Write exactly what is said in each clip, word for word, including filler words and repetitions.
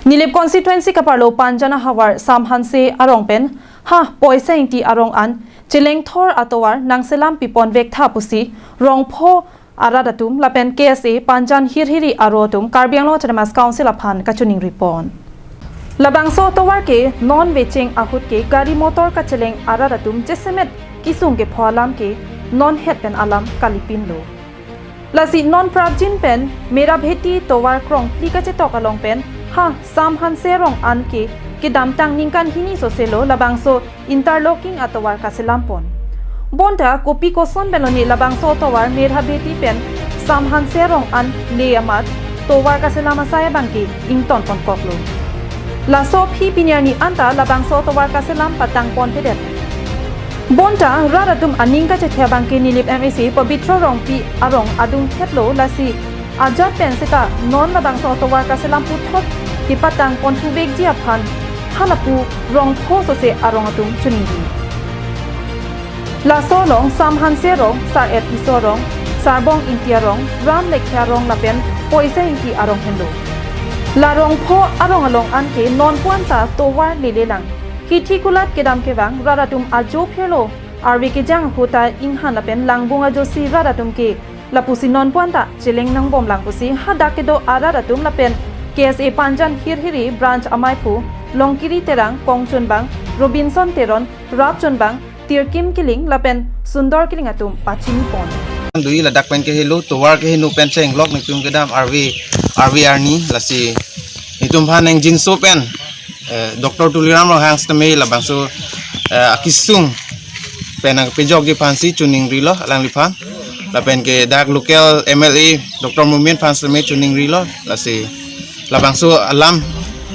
Nilip constituency kaparlo Panjan ahavar Sam Hanse arong pen ha Poisa Ingti arong an chelengthor atovar nangselam pipon vektha pusi Rongpho arat atum lapen K S A Panjan Hirhiri aro atum Karbi Anglong Autonomous Council aphan kachiningri pon. Labangso atovar ke non vecheng ahut ke gari motor kacheleng arat atum jasemet kisung kepho alam ke non het pen alam kalipinlo. Lasi non prapjin pen Merabheti tovar krongphli kachetok along pen ha Sam Hanse arong an ke kedamtang ningkan hini soselo labangso interlocking atovar kaselam pon. Bonta kopi koson pen lone labangso atovar Merabheti pen Sam Hanse arong an le amat tovar kaselam asai abang ke ington pon koklo. Laso aphi pini arni anta labangso atovar kaselam patang pon pedet. Bonta rat atum aning kachethe abang ke Nilip M A C Pabitra Rongpi arong adung thetlo, lasi ajat pen seta non labangso atovar kaselam puthot kepatang pon thuvekji aphan halapu Rongpho sose arong atum chiningri. Laso along Sam Hanse arong, Sar Ep Tisso arong, Sarbong Ingti arong, Ram Lekhia arong lapen Poisa Ingti arong henlo. La Rongpho arong along an ke non pu anta tovar lele lang. Kithi kulat kedam kevang rat atum ajo phirlo, arve kejang ahut ta inghan lapen langbung ajosi rat atum ke lapusi non pu anta cheleng nangbom lang pusi hadak kedo arat atum lapen K S A Panjan Hirhiri branch amaiphu Longkiri Terang, Kongchunbang Robinson Teron, Rapchunbang Tirkim Killing lapen Sundor Killing atum pachini pon. Dui ladak pen ke helo tovar ke heno pen chenglok netum kedam arve arve arni, lasi netum phan neng jinso pen eh, Doctor Tuliram Ronghang sitame labangso eh, akisung pen nangpejokji aphansi chiningrilo alangliphan. Lapen ke dak local M L A Doctor Momin aphan sitame chiningrilo, lasi labangso alam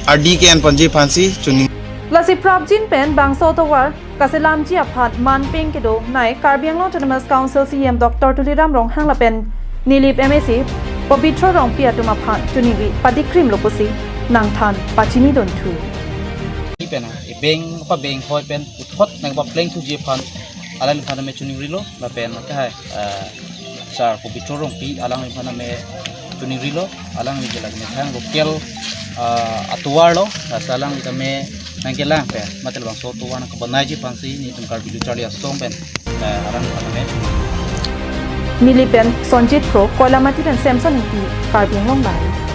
ardi ke-en ponji aphansi chining. Lasi prapjin pen bangso atovar kaselamji aphan manpeng kedonei Karbi Anglong Autonomous Council C E M Doctor Tuliram Ronghang lapen Nilip M A C Pabitra Rongpi atum aphan chiningri padikrimlo pusi nangthan pachini donthu. Pen ebeng pabeng hoi pen puthot nangpapleng thuji aphan alangliphan name chiningrilo lapen ke hai eh, Sar Pabitra Rongpi alangliphan name chiningrilo, alangli ke lake methang local eh, atovar lo, lasi alangli tame nangkelang pen mate labangso atovar nangkebonai ji aphansi netum Karbi Lo Charli Asong pen eh, alangliphan name. Nilip pen Sonjit Kro, Koilamati pen Samson Ingti, Karbi Anglong Live.